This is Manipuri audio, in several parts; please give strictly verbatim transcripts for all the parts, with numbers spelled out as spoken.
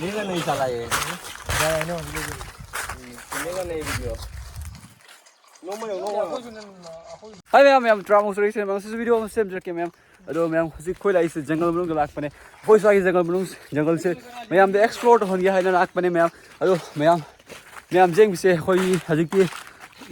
ꯅꯦꯒ ꯅꯩ ꯆꯂꯥꯏꯌꯦ꯫ ꯅꯦꯒ ꯅꯩ ꯚꯤꯗꯤꯑꯣ꯫ ꯅꯣꯡꯃ ꯌꯧ, ꯅꯣꯡꯃ ꯌꯧ꯫ ꯍꯥꯏ ꯃꯌꯥꯝ, ꯃꯌꯥꯝ ꯇꯔꯥꯃꯨꯛ ꯁꯨꯔꯦ, ꯁꯤꯅꯦꯃꯥ ꯁꯤꯁꯨ ꯚꯤꯗꯤꯑꯣ ꯑꯃ ꯁꯦꯝꯖꯔꯛꯀꯦ ꯃꯌꯥꯝ꯫ ꯑꯗꯣ ꯃꯌꯥꯝ, ꯍꯧꯖꯤꯛ ꯑꯩꯈꯣꯏ ꯂꯥꯛꯏꯁꯦ ꯖꯪꯒꯜ ꯃꯅꯨꯡꯗ ꯂꯥꯛꯄꯅꯦ꯫ ꯑꯩꯈꯣꯏ ꯁ꯭ꯋꯥꯏꯒꯤ ꯖꯪꯒꯜ ꯃꯅꯨꯡ, ꯖꯪꯒꯜꯁꯦ ꯃꯌꯥꯝꯗ ꯑꯦꯛꯁꯄ꯭ꯂꯣꯔ ꯇꯧꯍꯟꯒꯦ ꯍꯥꯏꯅ ꯂꯥꯛꯄꯅꯦ ꯃꯌꯥꯝ꯫ ꯑꯗꯣ ꯃꯌꯥꯝ, ꯃꯌꯥꯝ ꯌꯦꯡꯕꯁꯦ ꯑꯩꯈꯣꯏꯒꯤ ꯍꯧꯖꯤꯛꯇꯤ,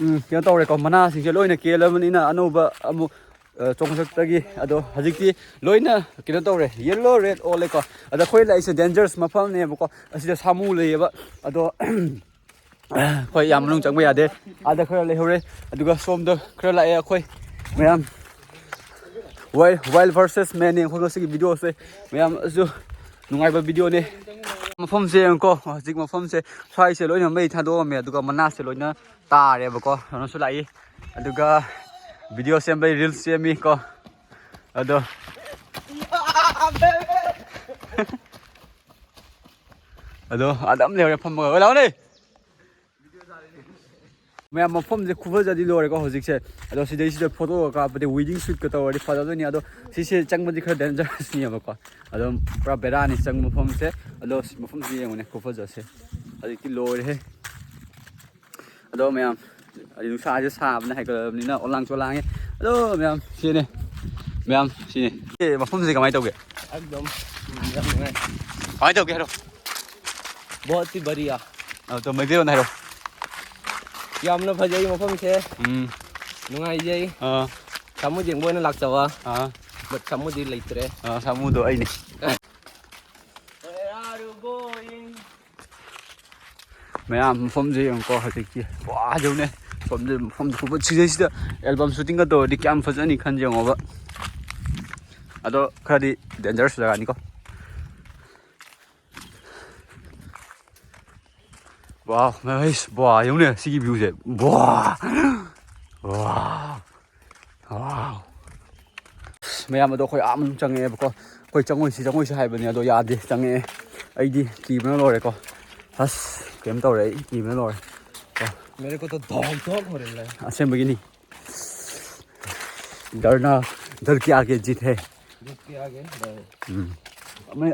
ꯎꯝ, ꯀꯩꯅꯣ ꯇꯧꯔꯦꯀꯣ, ꯃꯅꯥꯁꯤꯡꯁꯦ ꯂꯣꯏꯅ ꯀꯦꯜꯂꯕꯅꯤꯅ ꯑꯅꯧꯕ ꯑꯃꯨꯛ, ꯑ, ꯆꯣꯡꯈꯠꯂꯛꯇꯒꯤ꯫ ꯑꯗꯣ ꯍꯧꯖꯤꯛꯇꯤ ꯂꯣꯏꯅ ꯀꯩꯅꯣ ꯇꯧꯔꯦ, ꯌꯦꯜꯂꯣ ꯔꯦꯗ ꯑꯣꯜꯂꯦꯀꯣ꯫ ꯑꯗ ꯑꯩꯈꯣꯏ ꯂꯥꯛꯏꯁꯦ ꯗꯦꯟꯖꯔꯁ ꯃꯐꯝꯅꯦꯕꯀꯣ꯫ ꯑꯁꯤꯗ ꯁꯥꯃꯨ ꯂꯩꯌꯦꯕ꯫ ꯑꯗꯣ ꯑꯩꯈꯣꯏ ꯌꯥꯝ ꯃꯅꯨꯡ ꯆꯪꯕ ꯌꯥꯗꯦ꯫ ꯑꯥꯗ ꯈꯔ ꯂꯩꯍꯧꯔꯦ, ꯑꯗꯨꯒ ꯁꯣꯝꯗ ꯈꯔ ꯂꯥꯛꯑꯦ ꯑꯩꯈꯣꯏ ꯃꯌꯥꯝ꯫ ꯋꯥꯏꯜ, ꯋꯥꯏꯜ ꯚꯔꯁꯦꯁ ꯃꯦꯟꯅꯦ ꯑꯩꯈꯣꯏ ꯉꯁꯤꯒꯤ ꯚꯤꯗꯤꯑꯣꯁꯦ꯫ ꯃꯌꯥꯝ ꯑꯁꯤꯁꯨ ꯅꯨꯡꯉꯥꯏꯕ ꯚꯤꯗꯤꯑꯣꯅꯦ꯫ ꯃꯐꯝꯁꯦ ꯌꯦꯡꯉꯨꯀꯣ, ꯍꯧꯖꯤꯛ ꯃꯐꯝꯁꯦ ꯁ꯭ꯋꯥꯏꯁꯦ ꯂꯣꯏꯅ ꯃꯩ ꯊꯥꯗꯣꯛꯑꯝꯃꯦ, ꯑꯗꯨꯒ ꯃꯅꯥꯁꯦ ꯂꯣꯏꯅ ꯇꯥꯔꯦꯕꯀꯣ꯫ ꯀꯩꯅꯣꯁꯨ ꯂꯥꯛꯏ, ꯑꯗꯨꯒ ꯚꯤꯗꯤꯑꯣ ꯁꯦꯝꯕꯩ ꯔꯤꯜꯁ ꯁꯦꯝꯃꯤ ꯀꯣ꯫ ꯑꯗꯣ ꯑꯗꯣ ꯑꯗꯨꯝ ꯂꯩꯍꯧꯔꯦ ꯐꯝꯃꯒ꯫ ꯑꯣꯏ ꯂꯥꯛꯑꯣꯅꯦ꯫ ꯃꯌꯥꯝ, ꯃꯐꯝꯁꯦ ꯈꯨꯐꯖꯗꯤ ꯂꯣꯏꯔꯦꯀꯣ ꯍꯧꯖꯤꯛꯁꯦ꯫ ꯑꯗꯣ ꯁꯤꯗꯩꯁꯤꯗ ꯐꯣꯇꯣꯒ ꯀꯥꯞꯄꯗꯤ ꯋꯦꯗꯤꯡ ꯁꯨꯠꯀ ꯇꯧꯔꯗꯤ ꯐꯖꯗꯣꯏꯅꯤ꯫ ꯑꯗꯣ ꯁꯤꯁꯦ ꯆꯪꯕꯗꯤ ꯈꯔ ꯗꯦꯟꯖꯔꯁꯅꯦꯕꯀꯣ꯫ ꯑꯗꯣ ꯄꯨꯔꯥ ꯕꯦꯔꯥꯅꯤ ꯆꯪꯕ ꯃꯐꯝꯁꯦ꯫ ꯑꯗꯣ ꯃꯐꯝꯁꯦ ꯌꯦꯡꯉꯨꯅꯦ, ꯈꯨꯐꯖꯁꯦ꯫ ꯍꯧꯖꯤꯛꯇꯤ ꯂꯣꯏꯔꯦꯍꯦ꯫ ꯑꯗꯣ ꯃꯌꯥꯝ, ꯑꯩ ꯅꯨꯡꯁꯥꯁꯦ ꯁꯥꯕꯅ ꯍꯥꯏꯒꯠꯂꯕꯅꯤꯅ ꯑꯣꯂꯥꯡ ꯆꯣꯂꯥꯡꯉꯦ꯫ ꯑꯗꯣ ꯃꯌꯥꯝ, ꯁꯤꯅꯦ꯫ ꯃꯌꯥꯝ, ꯁꯤꯅꯦ꯫ ꯑꯦ, ꯃꯐꯝꯁꯦ ꯀꯃꯥꯏꯅ ꯇꯧꯒꯦ? ꯑꯦꯛꯗꯝ ꯌꯥꯝ ꯅꯨꯡꯉꯥꯏ꯫ ꯀꯃꯥꯏꯅ ꯇꯧꯒꯦ ꯍꯥꯏꯔꯣ? ꯕꯣꯠ ꯁꯤ ꯕꯔꯤꯌꯥ꯫ ꯑ, ꯇꯣ, ꯃꯩꯇꯩꯂꯣꯟꯗ ꯍꯥꯏꯔꯣ꯫ ꯌꯥꯝꯅ ꯐꯖꯩ ꯃꯐꯝꯁꯦ꯫ ꯎꯝ꯫ ꯅꯨꯡꯉꯥꯏꯖꯩ꯫ ꯑꯥ꯫ ꯁꯥꯃꯨ ꯌꯦꯡꯕ ꯑꯣꯏꯅ ꯂꯥꯛꯆꯕ꯫ ꯑꯥ꯫ But ꯁꯥꯃꯨꯗꯤ ꯂꯩꯇ꯭ꯔꯦ꯫ ꯑꯥ, ꯁꯥꯃꯨꯗꯣ ꯑꯩꯅꯦ꯫ Where are you going? ꯃꯌꯥꯝ, ꯃꯐꯝꯁꯦ ꯌꯦꯡꯉꯨꯀꯣ ꯍꯧꯖꯤꯛꯀꯤ꯫ ꯋꯥ, ꯌꯦꯡꯉꯨꯅꯦ꯫ ꯃꯐꯝꯁꯦ, ꯃꯐꯝꯁꯦ ꯈꯨꯐ-, ꯁꯤꯗꯩꯁꯤꯗ ꯑꯦꯜꯕꯝ ꯁꯨꯇꯤꯡꯒ ꯇꯧꯔꯗꯤ ꯀꯌꯥꯝ ꯐꯖꯅꯤ ꯈꯟ ꯌꯦꯡꯉꯣꯕ꯫ ꯑꯗꯣ ꯈꯔꯗꯤ ꯗꯦꯟꯖꯔꯁ ꯖꯒꯥꯅꯤꯀꯣ꯫ ꯋꯥꯎ, ꯃꯩꯁ, ꯕ꯭ꯋꯥ, ꯌꯦꯡꯉꯨꯅꯦ ꯁꯤꯒꯤ ꯚ꯭ꯌꯨꯁꯦ꯫ ꯕ꯭ꯋꯥ! ꯋꯥꯎ! ꯋꯥꯎ! ꯑꯁ, ꯃꯌꯥꯝ ꯑꯗꯣ ꯑꯩꯈꯣꯏ ꯑꯥ ꯃꯅꯨꯡ ꯆꯪꯉꯛꯑꯦꯕꯀꯣ꯫ ꯑꯩꯈꯣꯏ ꯆꯪꯉꯣꯏꯁꯤ, ꯆꯪꯉꯣꯏꯁꯤ ꯍꯥꯏꯕꯅꯦ, ꯑꯗꯣ ꯌꯥꯗꯦ, ꯆꯪꯉꯛꯑꯦ꯫ ꯑꯩꯗꯤ ꯀꯤꯕꯅ ꯂꯣꯏꯔꯦꯀꯣ꯫ ꯑꯁ, ꯀꯩꯝ ꯇꯧꯔꯦ, ꯑꯩ ꯀꯤꯕꯅ ꯂꯣꯏꯔꯦ꯫ ꯀꯣ꯫ मेरे को तो धौक धौक हो रहा है। ꯑꯁꯦꯡꯕꯒꯤꯅꯤ꯫ डरना, डर के आगे जीत है। जीत के आगे डर। ꯎꯝ꯫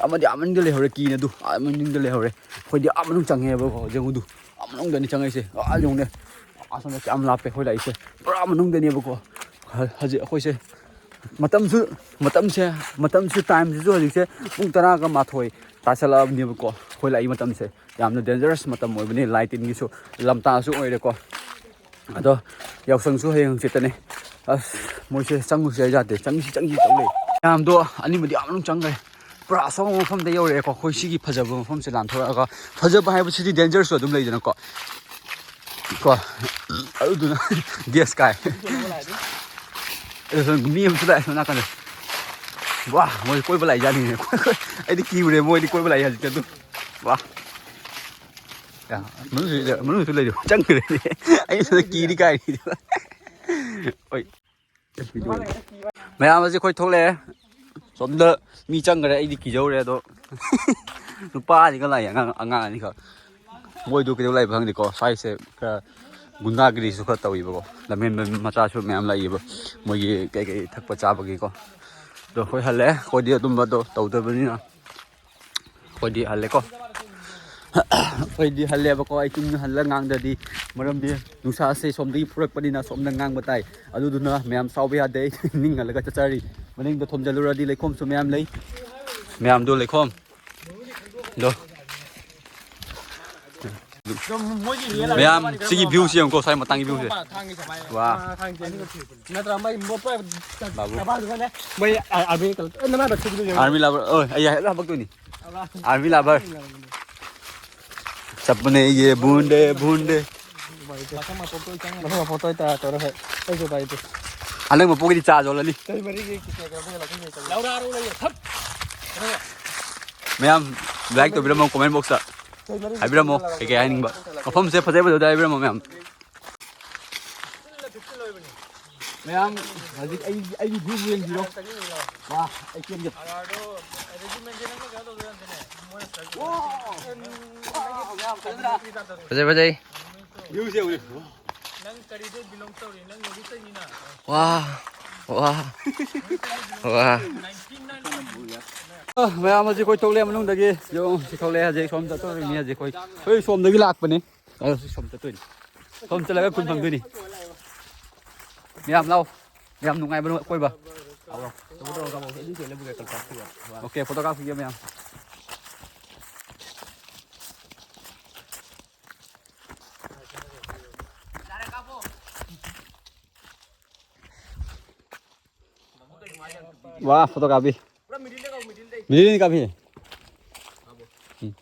ꯑꯃꯗꯤ ꯑꯃꯅꯤꯡꯗ ꯂꯩꯍꯧꯔꯦ, ꯀꯤꯅ ꯑꯗꯨ ꯑꯥ ꯃꯅꯤꯡꯗ ꯂꯩꯍꯧꯔꯦ꯫ ꯑꯩꯈꯣꯏꯗꯤ ꯑꯥ ꯃꯅꯨꯡ ꯆꯪꯉꯦꯕꯀꯣ, ꯌꯦꯡꯉꯨꯗꯨ, ꯑꯥ ꯃꯅꯨꯡꯗꯅꯤ ꯆꯪꯉꯛꯏꯁꯦ꯫ ꯑꯥ ꯌꯦꯡꯉꯨꯅꯦ, ꯑꯁꯣꯝꯗ ꯀꯌꯥꯝ ꯂꯥꯞꯄꯦ ꯑꯩꯈꯣꯏ ꯂꯥꯛꯏꯁꯦ, ꯄꯨꯔꯥ ꯃꯅꯨꯡꯗꯅꯦꯕꯀꯣ꯫ ꯍ-, ꯍꯧꯖꯤꯛ ꯑꯩꯈꯣꯏꯁꯦ ꯃꯇꯝꯁꯨ, ꯃꯇꯝꯁꯦ, ꯃꯇꯝꯁꯨ, ꯇꯥꯏꯝꯁꯤꯁꯨ ꯍꯧꯖꯤꯛꯁꯦ ꯄꯨꯡ ꯇꯔꯥꯒ ꯃꯥꯊꯣꯏ ꯇꯥꯁꯜꯂꯛꯑꯕꯅꯦꯕꯀꯣ꯫ ꯑꯩꯈꯣꯏ ꯂꯥꯛꯏ ꯃꯇꯝꯁꯦ ꯌꯥꯝꯅ ꯗꯦꯟꯖꯔꯁ ꯃꯇꯝ ꯑꯣꯏꯕꯅꯤ, ꯂꯥꯏ ꯇꯤꯟꯒꯤꯁꯨ ꯂꯝꯇꯥꯁꯨ ꯑꯣꯏꯔꯦꯀꯣ꯫ ꯑꯗꯣ ꯌꯥꯎꯁꯪꯁꯨ ꯍꯌꯦꯡ ꯍꯪꯆꯤꯠꯇꯅꯦ꯫ ꯑꯁ, ꯃꯣꯏꯁꯦ ꯆꯪꯉꯨꯁꯦ ꯍꯥꯏ ꯌꯥꯗꯦ, ꯆꯪꯁꯤ ꯆꯪꯁꯤ ꯇꯧ ꯂꯩ꯫ ꯃꯌꯥꯝꯗꯣ ꯑꯅꯤꯃꯗꯤ ꯑꯥ ꯃꯅꯨꯡ ꯆꯪꯈ꯭ꯔꯦ꯫ ꯄꯨꯔꯥ ꯑꯁꯣꯡꯕ ꯃꯐꯝꯗ ꯌꯧꯔꯛꯑꯦꯀꯣ꯫ ꯑꯩꯈꯣꯏ ꯁꯤꯒꯤ ꯐꯖꯕ ꯃꯐꯝꯁꯦ ꯂꯥꯟꯊꯣꯔꯛꯑꯒ, ꯐꯖꯕ ꯍꯥꯏꯕꯁꯤꯗꯤ ꯗꯦꯟꯖꯔꯁꯨ ꯑꯗꯨꯝ ꯂꯩꯗꯅꯀꯣ꯫ ꯀꯣ, ꯑꯗꯨꯗꯨꯅ ꯒꯦꯁ ꯀꯥꯏ꯫ ꯑꯗꯨꯁꯨ ꯃꯤ ꯑꯃꯁꯨ ꯂꯥꯛꯑꯦ ꯁꯣꯝ ꯅꯥꯀꯟꯗ꯫ ꯋꯥ, ꯃꯣꯏ ꯀꯣꯏꯕ ꯂꯥꯛꯏꯖꯥꯠꯅꯤꯅꯦ꯫ ꯑꯩꯗꯤ ꯀꯤꯔꯨꯔꯦ, ꯃꯣꯏꯗꯤ ꯀꯣꯏꯕ ꯂꯥꯛꯏ ꯍꯧꯖꯤꯛꯇꯤ ꯑꯗꯨꯝ꯫ ꯋꯥ꯫ ꯌꯥ, ꯃꯅꯨꯡꯁꯨ, ꯃꯅꯨꯡꯁꯨ ꯂꯩꯔꯤ꯫ ꯆꯪꯈ꯭ꯔꯦꯅꯦ꯫ ꯑꯩ ꯁꯣꯝꯗ ꯀꯤꯔꯤ ꯀꯥꯏꯔꯤ꯫ ꯍꯣꯏ꯫ ꯃꯌꯥꯝ ꯑꯁꯤ ꯑꯩꯈꯣꯏ ꯊꯣꯛꯂꯛꯑꯦ꯫ ꯁꯣꯝꯗ ꯃꯤ ꯆꯪꯈ꯭ꯔꯦ, ꯑꯩꯗꯤ ꯀꯤꯖꯧꯔꯦ꯫ ꯑꯗꯣ ꯅꯨꯄꯥ ꯑꯅꯤꯒ ꯂꯥꯛꯑꯦ, ꯑꯉꯥꯡ, ꯑꯉꯥꯡ ꯑꯅꯤꯈꯛ꯫ ꯃꯣꯏꯗꯨ ꯀꯩꯗꯧ ꯂꯩꯕ ꯈꯪꯗꯦꯀꯣ꯫ ꯁ꯭ꯋꯥꯏꯁꯦ ꯈꯔ ꯒꯨꯟꯗꯥꯒꯤꯔꯤꯁꯨ ꯈꯔ ꯇꯧꯏꯕꯀꯣ꯫ ꯂꯝꯍꯦꯟꯕ ꯃꯆꯥꯁꯨ ꯃꯌꯥꯝ ꯂꯥꯛꯏꯕ, ꯃꯣꯏꯒꯤ ꯀꯩꯀꯩ ꯊꯛꯄ ꯆꯥꯕꯒꯤꯀꯣ꯫ ꯑꯗꯣ ꯑꯩꯈꯣꯏ ꯍꯜꯂꯛꯑꯦ, ꯑꯩꯈꯣꯏꯗꯤ ꯑꯗꯨꯝꯕꯗꯣ ꯇꯧꯗꯕꯅꯤꯅ꯫ ꯑꯩꯈꯣꯏꯗꯤ ꯍꯜꯂꯦꯀꯣ꯫ ꯑꯩꯈꯣꯏꯗꯤ ꯍꯜꯂꯦꯕꯀꯣ꯫ ꯑꯩ ꯆꯤꯡꯗ ꯍꯜꯂ ꯉꯥꯡꯗ꯭ꯔꯗꯤ, ꯃꯔꯝꯗꯤ ꯅꯨꯡꯁꯥꯁꯦ ꯁꯣꯝꯗꯒꯤ ꯐꯨꯔꯛꯄꯅꯤꯅ ꯁꯣꯝꯗ ꯉꯥꯡꯕ ꯇꯥꯏ꯫ ꯑꯗꯨꯗꯨꯅ ꯃꯌꯥꯝ ꯁꯥꯎꯕ ꯌꯥꯗꯦ꯫ ꯑꯩ ꯅꯤꯡꯍꯜꯂꯒ ꯆꯠꯆꯔꯤ꯫ ꯃꯅꯤꯡꯗ ꯊꯣꯝꯖꯤꯜꯂꯨꯔꯗꯤ ꯂꯩꯈꯣꯝꯁꯨ ꯃꯌꯥꯝ ꯂꯩ꯫ ꯃꯌꯥꯝꯗꯣ ꯂꯩꯈꯣꯝ꯫ ꯗꯣ꯫ ꯃꯌꯥꯝ, ꯁꯤꯒꯤ ꯚ꯭ꯌꯨꯁꯤ ꯌꯦꯡꯉꯨꯀꯣ, ꯁ꯭ꯋꯥꯏ ꯃꯇꯥꯡꯒꯤ ꯚ꯭ꯌꯨꯁꯦ꯫ ꯋꯥ꯫ ꯅꯠꯇ꯭ꯔ ꯃꯩ ꯃꯣꯠꯄ ꯕꯥꯕꯨ꯫ ꯃꯩ ꯑꯥꯔꯃꯤ ꯀꯂꯔ ꯅꯃꯥꯏ ꯕꯁꯤꯗꯨ ꯌꯦꯡꯉꯨ꯫ Army lover. ꯑꯣ, ꯑꯩ ꯍꯦꯛ ꯍꯥꯄꯛꯇꯣꯏꯅꯤ꯫ Army lover. ꯆꯞꯄꯅꯦ ꯑꯩꯒꯤ ꯕꯨꯟꯗꯦ ꯕꯨꯟꯗꯦ꯫ ꯃꯊꯪ ꯃꯄꯣꯛꯇ ꯑꯣꯏ ꯆꯪꯉꯅꯤ꯫ ꯃꯊꯪ ꯃꯄꯣꯛꯇ ꯑꯣꯏ ꯇꯥ ꯇꯧꯔ ꯍꯣꯏ꯫ ꯑꯩꯁꯨ ꯎꯄꯥꯏ ꯂꯩꯇꯦ꯫ ꯍꯟꯗꯛ ꯃꯄꯣꯛꯀꯤꯗꯤ ꯆꯥ ꯌꯣꯜꯂꯅꯤ꯫ ꯆꯍꯤ ꯃꯔꯤꯒꯤ ꯀꯤꯁꯦ ꯀꯩꯅꯣ ꯂꯧꯔꯛꯑꯔꯣꯏ ꯂꯩꯌꯦ꯫ ꯊꯛ! ꯃꯌꯥꯝ ꯂꯥꯏꯛ ꯇꯧꯕꯤꯔꯝꯃꯣ, ꯀꯣꯃꯦꯟ ꯕꯣꯛꯁꯇ ꯆꯍꯤ ꯃꯔꯤꯒꯤ ꯍꯥꯏꯕꯤꯔꯝꯃꯣ ꯀꯩꯀꯩ ꯍꯥꯏꯅꯤꯡꯕ꯫ ꯃꯐꯝꯁꯦ ꯐꯖ ꯐꯖꯕꯗ ꯍꯥꯏꯕꯤꯔꯝꯃꯣ ꯃꯌꯥꯝ꯫ ꯃꯌꯥꯝ ꯍꯧꯖꯤꯛ ꯑꯩ, ꯑꯩꯒꯤ ꯚ꯭ꯌꯨ ꯌꯦꯡꯕꯤꯔꯣ꯫ ꯋꯥ, ꯑꯩ ꯆꯦꯟꯒꯦ꯫ ꯐꯖꯩ, ꯐꯖꯩ꯫ ꯅꯪ ꯀꯔꯤꯗ ꯕꯤꯂꯣꯡ ꯇꯧꯔꯤ? ꯅꯪ ꯅꯣꯔꯠ ꯏꯁꯇꯩꯅꯤꯅ꯫ ꯋꯥ, ꯋꯥ, ꯋꯥ꯫ ꯑ, ꯃꯌꯥꯝ ꯍꯧꯖꯤꯛ ꯑꯩꯈꯣꯏ ꯊꯣꯛꯂꯛꯑꯦ ꯃꯅꯨꯡꯗꯒꯤ꯫ ꯌꯦꯡꯉꯣ, ꯁꯤ ꯊꯣꯛꯂꯛꯑꯦ ꯍꯧꯖꯤꯛ꯫ ꯁꯣꯝ ꯆꯠꯇꯣꯔꯤꯕꯅꯤ ꯍꯧꯖꯤꯛ ꯑꯩꯈꯣꯏ꯫ ꯑꯩꯈꯣꯏ ꯁꯣꯝꯗꯒꯤ ꯂꯥꯛꯄꯅꯤ꯫ ꯑ, ꯁꯤ ꯁꯣꯝ ꯆꯠꯇꯣꯏꯅꯤ꯫ ꯁꯣꯝ ꯆꯠꯂꯒ ꯈꯨꯟ ꯐꯪꯗꯣꯏꯅꯤ꯫ ꯃꯌꯥꯝ ꯂꯥꯛꯑꯣ꯫ ꯌꯥꯝ ꯅꯨꯡꯉꯥꯏꯕ ꯑꯀꯣꯏꯕ꯫ ꯂꯥꯛꯑꯣ, ꯂꯥꯛꯑꯣ꯫ ꯐꯣꯇꯣ ꯀꯥꯞꯄꯣ꯫ ꯑꯩꯗꯤ ꯆꯦꯜꯂꯦ, ꯀꯜꯄꯥꯛꯁꯤꯒ꯫ ꯑꯣꯀꯦ, ꯐꯣꯇꯣ ꯀꯥꯞꯈꯤꯒꯦ ꯃꯌꯥꯝ꯫ ꯋꯥ, ꯐꯣꯇꯣ ꯀꯥꯞꯄꯤ꯫ ꯃꯤꯗꯤꯅꯤ ꯀꯥꯞꯄꯤ꯫ ꯎꯝ꯫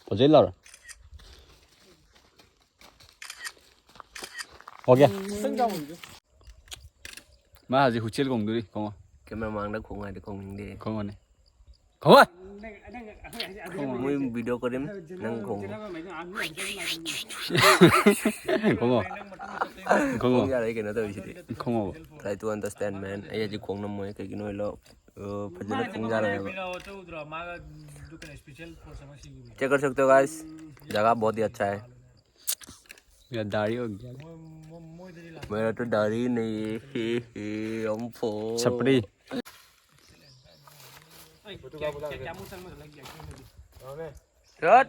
ꯐꯖꯩ ꯂꯥꯎꯔ꯫ ꯑꯣꯀꯦ꯫ ꯃꯥ ꯍꯧꯖꯤꯛ ꯍꯨꯆꯦꯜ ꯈꯣꯡꯗꯣꯔꯤ, ꯈꯣꯡꯉꯣ꯫ ꯀꯦꯃꯦꯔꯥ ꯃꯥꯡꯗ ꯈꯣꯡꯉꯣ ꯍꯥꯏꯗꯤ ꯈꯣꯡꯅꯤꯡꯗꯦ꯫ ꯈꯣꯡꯉꯣꯅꯦ꯫ ꯈꯣꯡꯉꯣ꯫ ꯃꯣꯏ ꯚꯤꯗꯤꯑꯣ ꯀꯣꯔꯤꯝ ꯅꯪ ꯈꯣꯡꯉꯣ꯫ ꯈꯣꯡꯉꯣ꯫ ꯈꯣꯡꯉꯣ꯫ ꯈꯣꯡ ꯌꯥꯔꯣꯏ ꯀꯩꯅꯣ ꯇꯧꯔꯤꯁꯤꯗꯤ꯫ ꯈꯣꯡꯉꯣ꯫ Try to understand, man. ꯑꯩ ꯍꯧꯖꯤꯛ ꯈꯣꯡ ꯅꯝꯃꯣꯏ, ꯀꯩꯒꯤꯅꯣ ꯍꯥꯏꯂꯣ? ꯑ, ꯐꯖꯅ ꯈꯣꯡ ꯌꯥꯔꯣꯏꯕ꯫ Check कर सकते हो guys, जगह बहुत ही अच्छा है। मेरा दाढ़ी हो गया। मेरा तो दाढ़ी ही नहीं है। हे, हे, हम फो। छपरी। सर,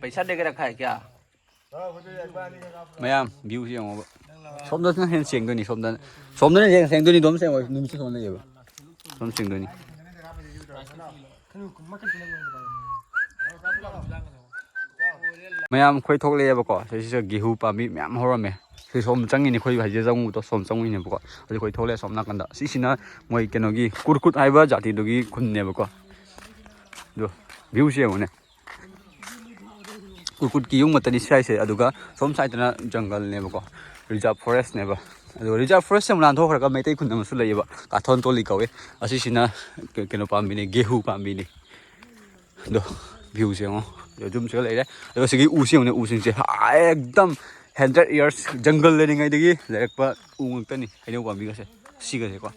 पैसा दे के रखा है क्या? ꯃꯌꯥꯝ, view ꯁꯤ ꯌꯦꯡꯉꯣꯕ꯫ ꯁꯣꯝꯗꯅ ꯍꯦꯟꯅ ꯁꯦꯡꯗꯣꯏꯅꯤ, ꯁꯣꯝꯗꯅ꯫ ꯁꯣꯝꯗꯅ ꯍꯦꯟꯅ ꯁꯦꯡꯗꯣꯏꯅꯤ, ꯑꯗꯨꯝ ꯁꯦꯡꯉꯣꯏ꯫ ꯅꯨꯃꯤꯠꯁꯦ ꯁꯣꯝꯗ ꯂꯩꯌꯦꯕ꯫ ꯁꯣꯝ ꯁꯦꯡꯗꯣꯏꯅꯤ꯫ ꯃꯌꯥꯝ ꯑꯩꯈꯣꯏ ꯊꯣꯛꯂꯛꯑꯦꯕꯀꯣ꯫ ꯁꯤꯁꯤꯗ ꯒꯦꯍꯨ ꯄꯥꯝꯕꯤ ꯃꯌꯥꯝ ꯍꯧꯔꯝꯃꯦ꯫ ꯁꯤ ꯁꯣꯝ ꯆꯪꯉꯤꯅꯦ, ꯑꯩꯈꯣꯏ ꯍꯧꯖꯤꯛ ꯆꯪꯉꯨꯕꯗꯣ ꯁꯣꯝ ꯆꯪꯉꯤꯅꯦꯕꯀꯣ꯫ ꯍꯧꯖꯤꯛ ꯑꯩꯈꯣꯏ ꯊꯣꯛꯂꯛꯑꯦ ꯁꯣꯝ ꯅꯥꯀꯟꯗ꯫ ꯁꯤꯁꯤꯅ ꯃꯣꯏ ꯀꯩꯅꯣꯒꯤ ꯀꯨꯔꯀꯨꯠ ꯍꯥꯏꯕ ꯖꯥꯇꯤꯗꯨꯒꯤ ꯈꯨꯟꯅꯦꯕꯀꯣ꯫ ꯑꯗꯣ view ꯁꯦ ꯌꯦꯡꯉꯨꯅꯦ꯫ ꯀꯨꯔꯀꯨꯠꯀꯤ ꯌꯨꯝ ꯉꯥꯛꯇꯅꯤ ꯁ꯭ꯋꯥꯏꯁꯦ꯫ ꯑꯗꯨꯒ ꯁꯣꯝ side ꯇꯅ ꯖꯪꯒꯜꯅꯦꯕꯀꯣ, reserve forest ꯅꯦꯕ꯫ ꯑꯗꯨꯒ reserve forest ꯁꯦ ꯑꯃꯨꯛ ꯂꯥꯟꯊꯣꯛꯈ꯭ꯔꯒ ꯃꯩꯇꯩ ꯈꯨꯟ ꯑꯃꯁꯨ ꯂꯩꯌꯦꯕ, ꯀꯥꯊꯣꯟ ꯇꯣꯂꯤ ꯀꯧꯋꯦ꯫ ꯑꯁꯤꯁꯤꯅ ꯀ-, ꯀꯩꯅꯣ ꯄꯥꯝꯕꯤꯅꯦ, ꯒꯦꯍꯨ ꯄꯥꯝꯕꯤꯅꯦ꯫ ꯑꯗꯣ view ꯁꯦ ꯌꯦꯡꯉꯣ, ꯑꯗꯣ ꯌꯨꯝꯁꯤꯒ ꯂꯩꯔꯦ꯫ ꯑꯗꯨꯒ ꯁꯤꯒꯤ ꯎꯁꯤ ꯌꯦꯡꯉꯨꯅꯦ, ꯎꯁꯤꯡꯁꯦ ꯑꯦꯛꯗꯝ hundred years ꯖꯪꯒꯜ ꯂꯩꯔꯤꯉꯩꯗꯒꯤ ꯂꯩꯔꯛꯄ ꯎ ꯉꯥꯛꯇꯅꯤ, ꯍꯩꯅꯧ ꯄꯥꯝꯕꯤꯒꯁꯦ, ꯁꯤꯒꯁꯦꯀꯣ꯫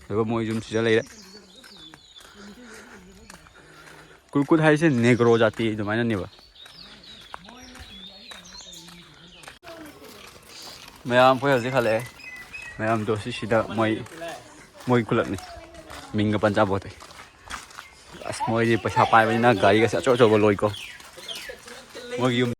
ꯑꯗꯨꯒ ꯃꯣꯏ ꯌꯨꯝꯁꯤꯗ ꯂꯩꯔꯦ꯫ ꯀꯨꯔꯀꯨꯠ ꯍꯥꯏꯁꯦ ꯅꯦꯒ꯭ꯔꯣ ꯖꯥꯇꯤ ꯑꯗꯨꯃꯥꯏꯅꯅꯦꯕ꯫ ꯃꯌꯥꯝ ꯑꯩꯈꯣꯏ ꯍꯧꯖꯤꯛ ꯍꯜꯂꯛꯑꯦ꯫ ꯃꯌꯥꯝꯗꯣ ꯁꯤꯁꯤꯗ ꯃꯣꯏ, ꯃꯣꯏ ꯈꯨꯂꯛꯅꯤ꯫ ꯃꯤꯡꯒ ꯄꯟꯖꯥꯕ ꯍꯣꯇꯦꯜ꯫ ꯑꯁ, ꯃꯣꯏꯗꯤ ꯄꯩꯁꯥ ꯄꯥꯏꯕꯅꯤꯅ ꯒꯥꯔꯤꯒꯁꯦ ꯑꯆꯧ ꯑꯆꯧꯕ ꯂꯣꯏꯀꯣ꯫ ꯃꯣꯏꯒꯤ ꯌꯨꯝ